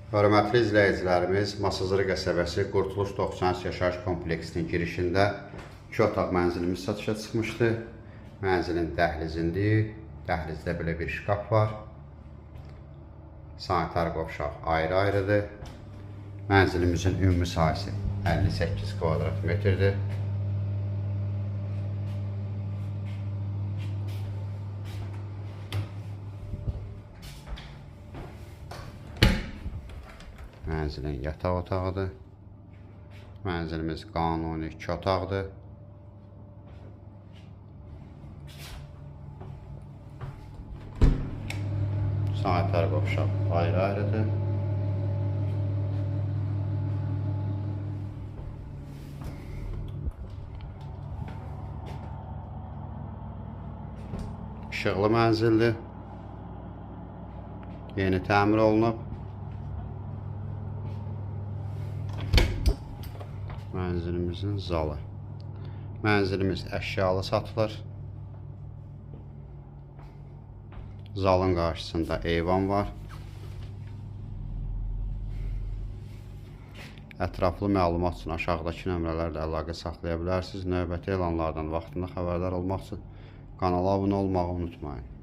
Hörmətli izləyicilərimiz, Masazır qəsəbəsi Qurtuluş 93 yaşayış kompleksinin girişində 2 otaq mənzilimiz satışa çıxmışdı. Mənzilin dəhlizindəyik. Dəhlizdə belə bir şkaf var. Sanitar qovşaq ayrı-ayrıdır. Mənzilimizin ümumi sahəsi 58 kvadrat metrdir. Mənzilin yataq otağıdır. Mənzilimiz qanuni 2 otaqdır. Sanitar qovşaq ayrı-ayrıdır. İşıqlı mənzildir. Yeni təmir olunub. Mənzilimizin zalı. Mənzilimiz əşyalı satılır. Zalın qarşısında eyvan var. Ətraflı məlumat üçün aşağıdakı nömrələrlə əlaqə saxlaya bilərsiniz. Növbəti elanlardan vaxtında xəbərdar olmaq üçün kanala abunə olmağı unutmayın.